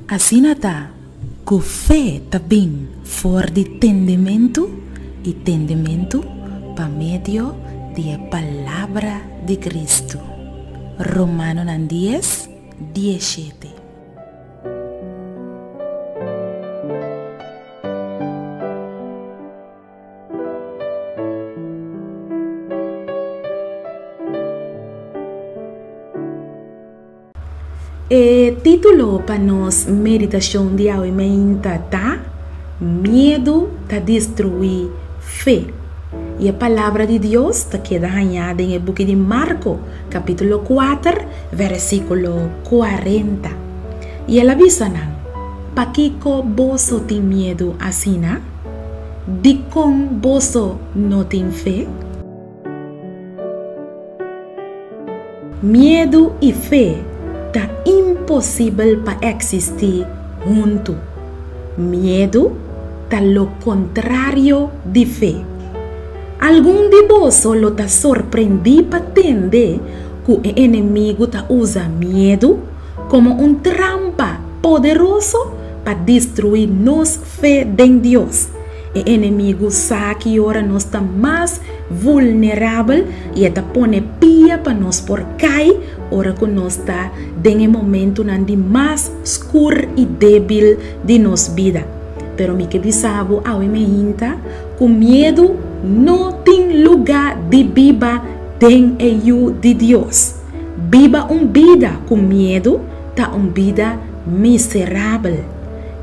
Asina ta, ku fe ta bin for di tendementu, i tendementu pa medio di e palabra di Kristu. Romanonan dies, diesshete. E título pa nos meditashon di awe meinta ta, Miedu ta destruí fe. I e Palabra di Dios ta keda hañá den e buki di Marko, kapítulo kuater, versíkulo kuarenta. I el a bisa nan, Pakiko boso tin miedu asina? Dikon boso no tin fe? Miedu i fe ta imposibel pa eksistí huntu. Miedu ta lo kontrario di fe. Algun di boso lo ta sorprendí pa tende ku e enemigu ta usa miedu komo un trampa poderoso pa destruí nos fe den Dios. E enemigu sa ki ora nos ta mas vulnerabel i e ta pone pia pa nos por kai ora ku nos ta den e momentunan di mas skur i débil di nos bida. Pero mi ke bisa bo awe meinta ku miedu no tin lugá di biba den e Yu di Dios. Biba un bida ku miedu ta un bida miserabel.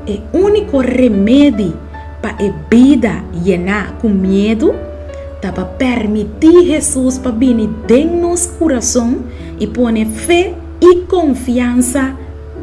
E úniko remedi pa e bida yená ku miedu ta pa pèrmití Hesus pa bini den nos kurason i pone fe i konfiansa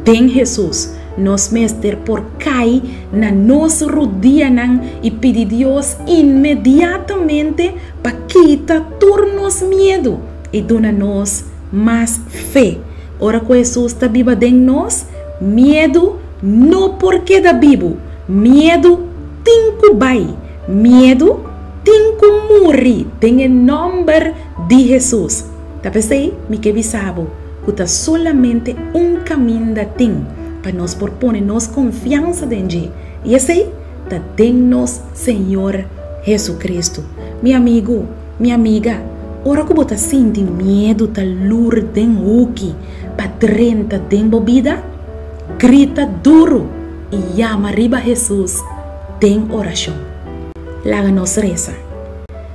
den Hesus. Nos mester por kai na nos rudianan i pidi Dios inmediatamente pa kita tur nos miedu i duna nos mas fe. Ora ku Hesus ta biba den nos, miedu no por keda bibu. Miedu tin ku bai. Miedu tin ku muri den e nòmber di Hesus. Ta p'esei mi ke bisa bo ku ta solamente un kaminda tin pa nos por pone nos konfiansa den dje, i esei ta den nos Señor Hesukristu. Mi amigu, Mi amiga, ora ku bo ta sinti miedu ta lur den huki pa drenta den bo bida, grita duru i yama riba Hesus den orashon. Laga nos resa.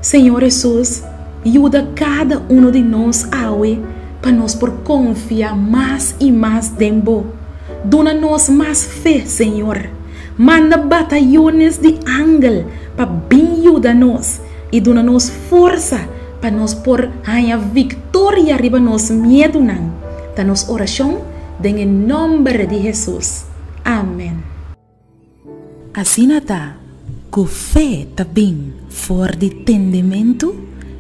Señor Hesus, yuda kada uno di nos awe pa nos por konfia mas i mas den Bo. Duna nos mas fe, Señor. Manda batayones di angel pa bin yuda nos. I duna nos forsa pa nos por haña viktoria riba nos miedunan, ta nos orashon den e nòmber di Hesus. Amen. Asina ta ku fe ta bin for di tendementu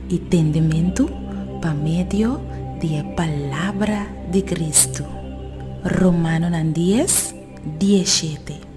i tendementu pa medio di e palabra di Kristu. Romanonan dies, dieshete.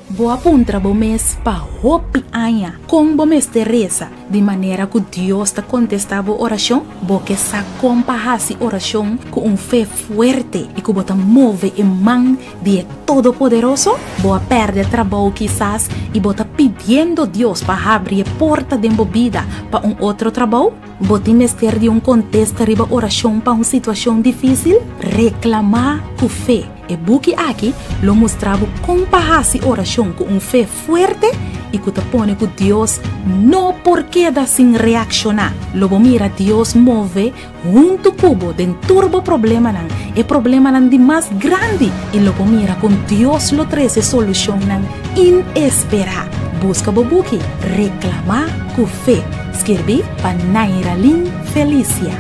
Bo a puntra bo mes pa hopi aña kon bo mester resa di manera ku Dios ta kontestá bo orashon? Bo ke sa kon pa hasi orashon ku un fe fuerte i ku bo ta move e man di e Todopoderoso? Bo a pèrdè trabou kisas i bo ta pidiendo Dios pa habri e porta den bo bida pa un otro trabou? Bo tin mester di un kontesta riba orashon pa un situashon difísil? Reklamá ku fe! E buki aki lo mustra bo kon pa hasi orashon ku un fe fuerte i ku ta pone ku Dios no por keda sin reakshoná. Lo bo mira Dios move huntu ku bo den tur bo problemanan, e problemanan di mas grandi, i lo bo mira kon Dios lo trese solushonnan inesperá. Buska bo buki Reklamá ku Fe, skirbí pa Nairalyn Felicia.